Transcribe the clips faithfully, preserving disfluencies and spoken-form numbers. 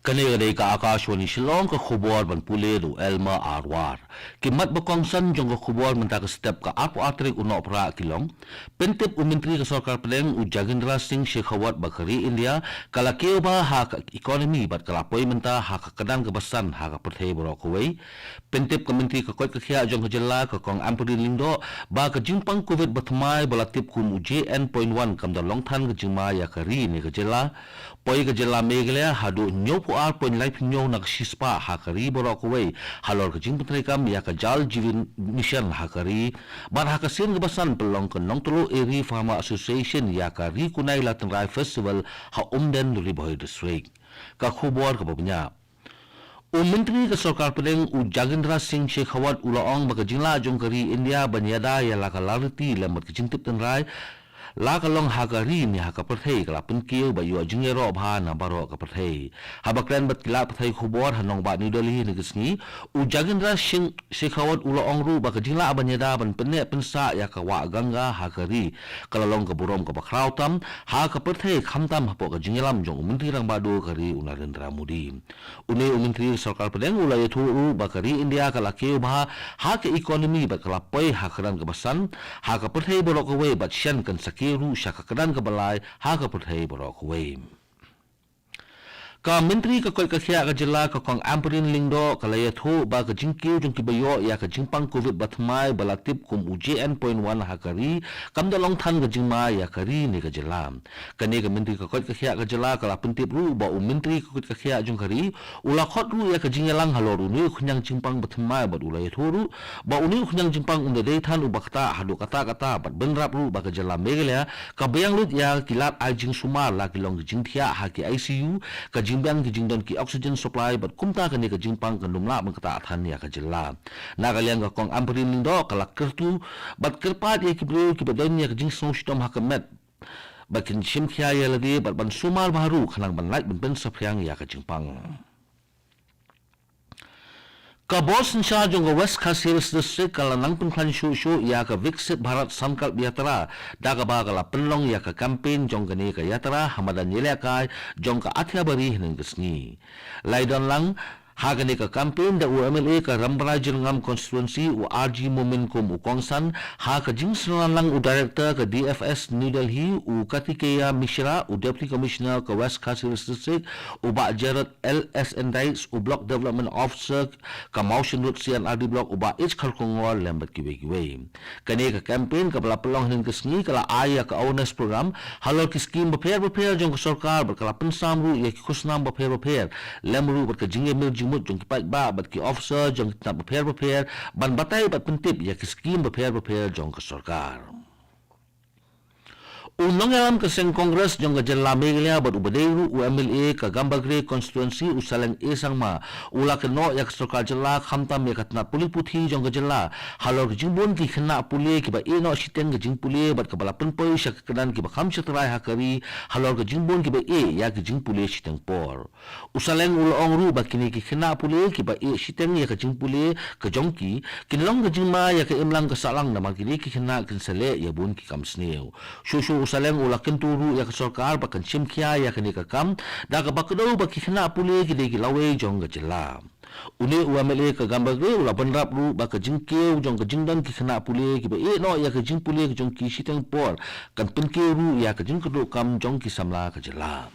Kane ka dei ka Akashvani Shillong, ka khubor ban pule da u Elmer Arwar. Ki mat ba kongsan jong ka khubor mynta ka step ka arphew ar tarik u Nohprah ki long: Pyntip u Myntri ka Sorkar Pdeng u Jagendra Singh Shekhawat ba ka ri India ka la kiew bha ha ka economy bad ka la poi mynta ha ka kyrdan kaba san ha ka pyrthei baroh kawei. Pyntip ka Myntri ka koit ka khiah jong ka jylla ka Kong Ampareen Lyngdoh ba ka jingpang Covid ba thymmai ba la tip kum u J N point one kam da long than ka jingma ïa ka ri ne ka jylla. Poi ka jylla Meghalaya haduh hynñiewphew ar point laiphew hynñiew na ka shispah ha ka ri baroh kawei halor ka jingpyntreikam ïa ka Jal Jeevan Mission ha ka ri. Bad ha ka sien kaba san pynlong ka Nongtluh Eri Farmer Association ïa ka Ri Kunai La Tynrai Festival ha Umden, Ri Bhoi District. Ka khubor kaba bniah. U Myntri ka Sorkar Pdeng u Jagendra Singh Shekhawat u la ong ba ka jinglah jong ka ri India ban ïada ïa la ka lariti lem bad ka jingtip tynrai, la ka long ha ka ri ne ha ka pyrthei, ka la pynkiew ba ïoh jingïaroh bha na baroh ka pyrthei. Haba kren bad ki lad pathai khubor ha nongbah New Delhi hynne ka sngi, u Jagendra Singh Shekhawat u la ong ruh ba ka jinglah ban ïada ban pynneh pynsah ïa ka wah Ganga ha ka ri ka la long ka burom kaba khraw tam ha ka pyrthei, khamtam hapoh ka jingïalam jong u Myntri Rangbah Duh ka ri u Narendra Modi. Une u Myntri Sorkar Pdeng u la ïathuh ruh ba ka ri India ka la kiew bha ha ka economy bad ka la poi ha ka kyrdan kaba san ha ka pyrthei baroh kawei bad shen kan sa kiew ruh sha ka kyrdan kaba lai ha ka pyrthei baroh kawei. Ka Myntri ka koit ka khiah ka jylla ka Kong Ampareen Lyngdoh ka la ïathuh ba ka jingkiew jong kiba ïoh ïa ka jingpang Covid ba thymmai ba la tip kum u J N point one ha ka ri kam da long than ka jingma ïa ka ri ne ka jylla. Kane ka Myntri ka koit ka khiah ka jylla ka la pyntip ruh ba u Myntri ka koit ka khiah jong ka ri u la khot ruh ïa ka jingïalang halor une u khñiang jingpang ba thymmai bad u la ïathuh ruh ba une u khñiang jingpang un da dei than uba ktah haduh katta katta bad bynrap ruh ba ka jylla Meghalaya ka biang lut ïa ki lad ai jingsumar, la ki long ki jingthiah ha ki I C U, ka jingbiang ki jingdon ki oxygen supply bad kumta kane ka jingpang kan ym lah ban ktah than ïa ka jylla. Na ka liang ka Kong Ampareen Lyngdoh ka la kyrkhu bad kyrpad ïa ki briew kiba don ïa ka jingsngew shitom ha ka met ba kin shim khia ïa lade bad ban sumar bha ruh khnang ban lait ban pynsaphriang ïa ka jingpang. Ka bor synshar jong ka West Khasi Hills District ka la nang pynkhlaiñ shuh shuh ïa ka Viksit Bharat Sankalp Yatra da kaba ka la pynlong ïa ka campaign jong kane ka yatra ha madan ïalehkai jong ka Athiabari hynne ka sngi. Lai don lang ha kane ka campaign da u M L A ka Rambrai Jyrngam Constituency u R G Momin kum u kongsan, ha ka jingsynran lang u Director ka D F S New Delhi u Kartikeya Mishra, u Deputy Commissioner ka West Khasi Hills District u Bah Gerard L S N Dites, u Block Development Officer ka Mawshynrut C and R D Block u Bah H Kharkongor lem bad kiwei kiwei. Kane ka campaign kaba la pynlong hynne ka sngi ka la ai ïa ka awareness program halor ki skim bapher bapher jong ka sorkar bad ka la pynsam ruh ïa ki khusnam bapher bapher lem ruh bad ka jingïamir jingmut jong ki paidbah bad ki officer jong ki tnat bapher bapher ban batai bad pyntip ïa ki skim bapher bapher jong ka sorkar. U nongïalam ka seng Congress jong ka jylla Meghalaya bad uba dei ruh u M L A ka Gambegre Constituency u Saleng A Sangma u la kynnoh ïa ka sorkar jylla khamtam ïa ka tnat pule puthi jong ka jylla halor ka jingbun ki khynnah pule kiba ïeh noh shiteng ka jingpule bad kaba la pynpoi sha ka kyrdan kiba kham shatrai ha ka ri halor ka jingbun kiba ïeh ïa ka jingpule shiteng por. U Saleng u la ong ruh ba kine ki khynnah pule kiba ïeh shiteng ïa ka jingpule ka jong ki kin long ka jingma ïa ka imlang ka sahlang namar kine ki khynnah kin sa leh ïa bun ki kam sniew. Shuh shuh u Saleng u la kyntu ruh ïa ka sorkar ba kan shim khia ïa kane ka kam da kaba kdew ba ki khynnah pule ki dei ki lawei jong ka jylla. Une u M L A ka Gambegre u la bynrap ruh ba ka jingkiew jong ka jingdon ki khynnah pule kiba ïeh noh ïa ka jingpule ka jong ki shiteng por kan pynkiew ruh ïa ka jingkyrduh kam jong ki samla ka jylla.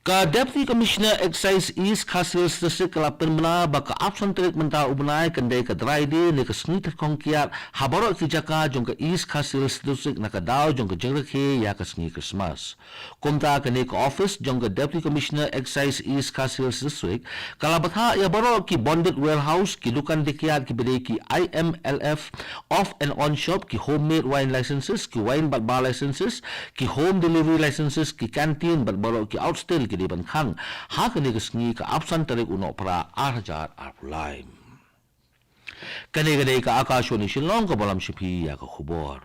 Ka Deputy Commissioner Excise East Khasi Hills District ka la pynbna ba ka arphew san tarik mynta u bnai kan dei ka Dry Day ne ka sngi tyrkhong kiad ha baroh ki jaka jong ka East Khasi Hills District na ka daw jong ka jingrakhe ïa ka sngi Christmas. Kumta kane ka office jong ka Deputy Commissioner Excise East Khasi Hills District ka la bthah ïa baroh ki bonded warehouse, ki dukan dei kiad kiba dei ki I M L F off and on shop, ki homemade wine licenses, ki wine bad bar licenses, ki home delivery licenses, ki canteen bad baroh ki outstill ki dei ban khang ha kane ka sngi ka arphew san tarik u Nohprah ar hajar arphew lai. Kane ka dei ka Akashvani Shillong kaba lam sha phi ïa ka khubor.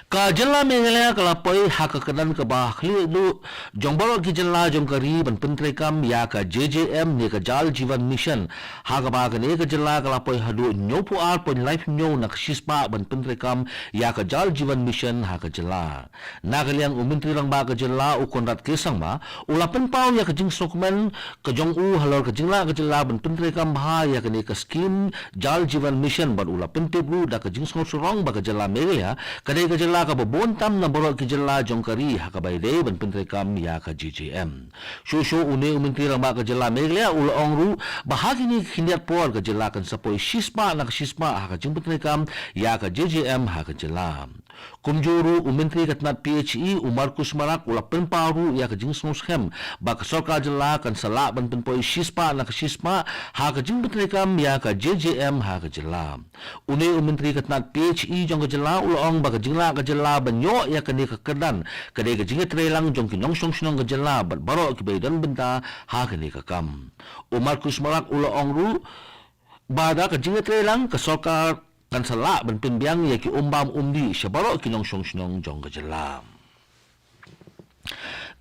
Ka jylla Meghalaya ka la poi ha ka kyrdan kaba khlieh duh jong baroh ki jylla jong ka ri ban pyntreikam ïa ka J J M ne ka Jal Jeevan Mission, ha kaba kane ka jylla ka la poi haduh hynñiewphew ar point laiphew hynñiew na ka shispah ban pyntreikam ïa ka Jal Jeevan Mission ha ka jylla. Na ka liang u Myntri Rangbah ka jylla u Conrad K Sangma u la pynpaw ïa ka jingsngewkmen ka jong u halor ka jinglah ka jylla ban pyntreikam bha ïa kane ka skim Jal Jeevan Mission bad u la pyntip ruh da ka jingsngewsarong ba ka jylla Meghalaya ka dei ka jylla kaba bun tam na baroh ki jylla jong ka ri ha kaba ïadei ban pyntreikam ïa ka J J M. Shuh shuh une u Myntri Rangbah ka jylla Meghalaya u la ong ruh ba ha kine ki khyndiat por ka jylla kan sa poi shispah na ka shispah ha ka jingpyntreikam ïa ka J J M ha ka jylla. Kumjuh ruh u Myntri ka tnat P H E u Marcuise Marak u la pynpaw ruh ïa ka jingsngewskhem ba ka sorkar jylla kan sa lah ban pynpoi shispah na ka shispah ha ka jingpyntreikam ïa ka J J M ha ka jylla. Une u Myntri ka tnat P H E jong ka jylla u la ong ba ka jinglah ka jylla ban ïoh ïa kane ka kyrdan ka dei ka jingïatreilang jong ki nongshong shnong ka jylla bad baroh kiba ïadon bynta ha kane ka kam. U Marcuise Marak u la ong ruh ba da ka jingïatreilang ka sorkar kan sa lah ban pynbiang ïa ki umbam umdih sha baroh ki nongshong shnong jong ka jylla.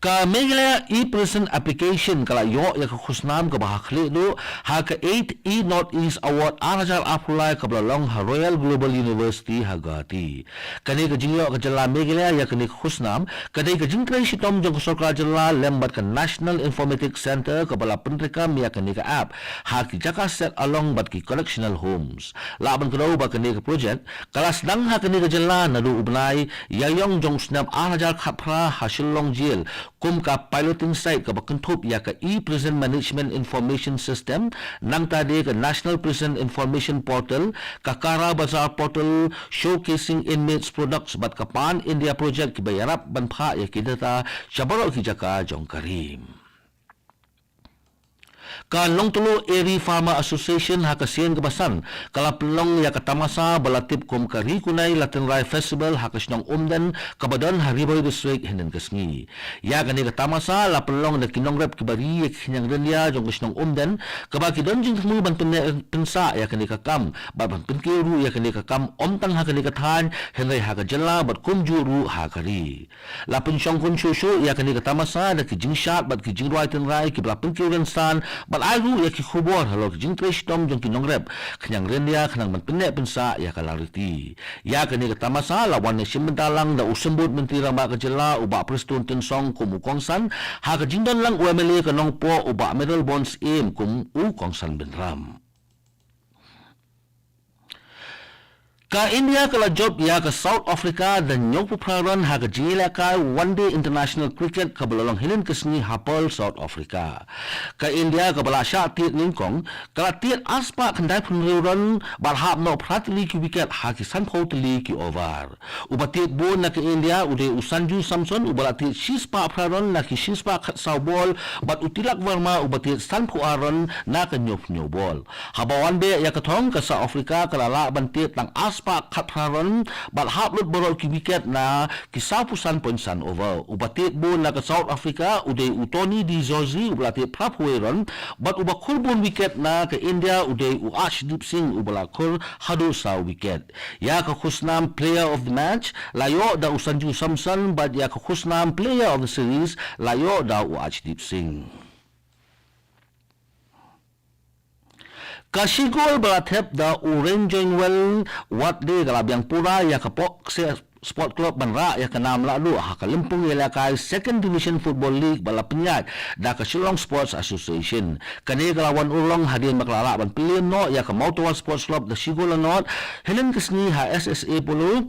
Ka Meghalaya e-Present Application ka la ïoh ïa ka khusnam kaba ha khlieh duh ha ka eighth e-North East Award ar hajar arphew lai kaba la long ha Royal Global University ha Guwahati. Kane ka jingïoh ka jylla Meghalaya ïa kane ka khusnam ka dei ka jingtrei shitom jong ka sorkar jylla lem bad ka National Informatics Centre kaba la pyntreikam ïa kane ka app ha ki jaka set along bad ki correctional homes. Lah ban kdew ba kane ka projek ka la sdang ha kane ka jylla naduh u bnai Ïaïong jong u snem ar hajar khatphra ha Shillong Jail kum ka piloting site kaba kynthup ïa ka e-Prison Management Information System, nangta de ka National Prison Information Portal, ka Kara Bazar Portal, Showcasing Inmates Products bad ka Pan India Project kiba ïarap ban phah ïa ki data sha baroh ki jaka jong ka ri. Ka Nongtluh Eri Farmer Association ha ka sien kaba san ka la pynlong ïa ka tamasa ba la tip kum ka Ri Kunai Latynrai Festival ha ka shnong Umden kaba don ha Ri Bhoi District hynnin ka sngi. Ïa kane ka tamasa la pynlong da ki nongrep kiba ri ïa ki khñiang ryndia jong ka shnong Umden kaba ki don jingthmu ban pynneh pynsah ïa kane ka kam bad ban pynkiew ruh ïa kane ka kam ym tang ha kane ka thaiñ hynrei ha ka jylla bad kumjuh ruh ha ka ri. La pynshongkun shuh shuh ïa kane ka tamasa da ki jingshad bad ki jingrwai tynrai kiba la pynkiew rynsan bad ai ruh ïa ki khubor halor ki jingtrei shitom jong ki nongrep khñiang ryndia khnang ban pynneh pynsah ïa ka lariti. Ïa kane ka tamasa la wan ïashim bynta lang da u Symbud Myntri Rangbah ka jylla u Bah Prestone Tynsong kum u kongsan ha ka jingdon lang u M L A ka Nongpoh u Bah Mayralborn Syiem kum u kongsan bynrap. Ka India ka la jop ïa ka South Africa da hynñiewphew phra run ha ka jingïalehkai One Day International Cricket kaba la long hynnin ka sngi ha Pearl, South Africa. Ka India kaba la shah tied nyngkong ka la tied arspah khyndaiphew hynriew run bad hap noh phra tylli ki wicket ha ki sanphew tylli ki over. Uba tied bun na ka India u dei u Sanju Samson uba la tied shispah phra run na ki shispah khatsaw bol bad u Tilak Varma uba tied sanphew ar run na ka hynñiewphew hynñiew bol. Haba wan beh ïa ka thong ka South Africa ka la lah ban tied tang arspah khatphra run bad hap lut baroh ki wicket na ki sawphew san point san over. Uba tied bun na ka South Africa u dei u Tony de Giorgi uba la tied phraphew wei run bad uba khur bun wicket na ka India u dei u Arshdeep Singh uba la khur haduh saw wicket. Ïa ka khusnam Player of the Match la ïoh da u Sanju Samson bad ïa ka khusnam Player of the Series la ïoh da u Arshdeep Singh. Ka shi gol ba la thep da u Ranjoinwell Watde ka la biang pura ïa ka Pok Kse Sport Club ban rah ïa ka nam lahduh ha ka lympung ïalehkai Second Division Football League ba la pynïaid da ka Shillong Sports Association. Kane ka la wan urlong hadien ba ka la lah ban pynliem noh ïa ka Mawtawar Sports Club da shi gol la nod hynnin ka sngi ha S S A Polo.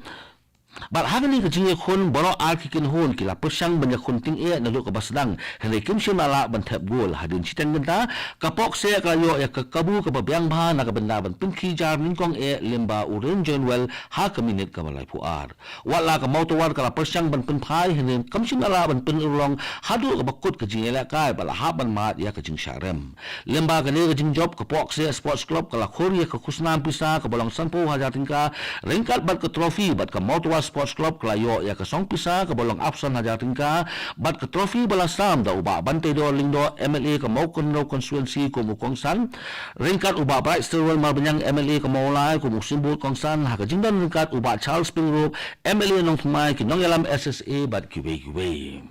Bad ha kane ka jingïakhun baroh ar ki kynhun ki la pyrshang ban ïakhun tyngeh naduh kaba sdang hynrei kim shym la lah ban thep gol. Hadien shiteng kynta ka Pok Kse ka la ïoh ïa ka kabu kaba biang bha na ka bynta ban pynkhih jar nyngkong eh lyngba u Ranjoinwell ha ka minit kaba laiphew ar. Watla ka Mawtawar ka la pyrshang ban pynphai hynrei kam shym la lah ban pynurlong haduh kaba kut ka jingïalehkai bad la hap ban mad ïa ka jingshah rem. Lyngba kane ka jingjop ka Pok Kse Sports Club ka la khur ïa ka khusnam pisa kaba long sanphew hajar tyngka ryngkat bad ka trophy bad ka Mawtawar Sports Club ka la ïoh ïa ka song pisa kaba long arphew san hajar tyngka bad ka trophy ba la sam da u Bah Banteidor Lyngdoh, M L A ka Mawkynrew Constituency kum u kongsan, ryngkat u Bah Bright Stilwell Marbaniang, M L A ka Mawlai kum u symbud kongsan, ha ka jingdon ryngkat u Bah Charles Pyngrope, M L A Nongthymmai, ki nongïalam S S A bad kiwei kiwei.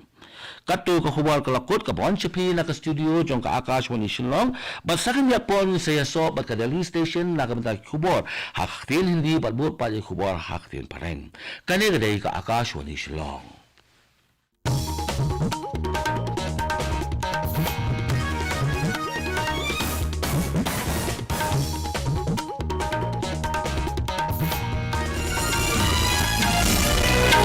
Katto ka khubor ka la kut kaba wan sha phi na ka studio jong ka Akashvani Shillong, bad sa khyndiat por ngin sa ïasoh bad ka Delhi Station na ka bynta ki khubor ha ka ktien Hindi bad bud pat ïa ki khubor ha ka ktien Phareng. Kane ka dei ka Akashvani Shillong.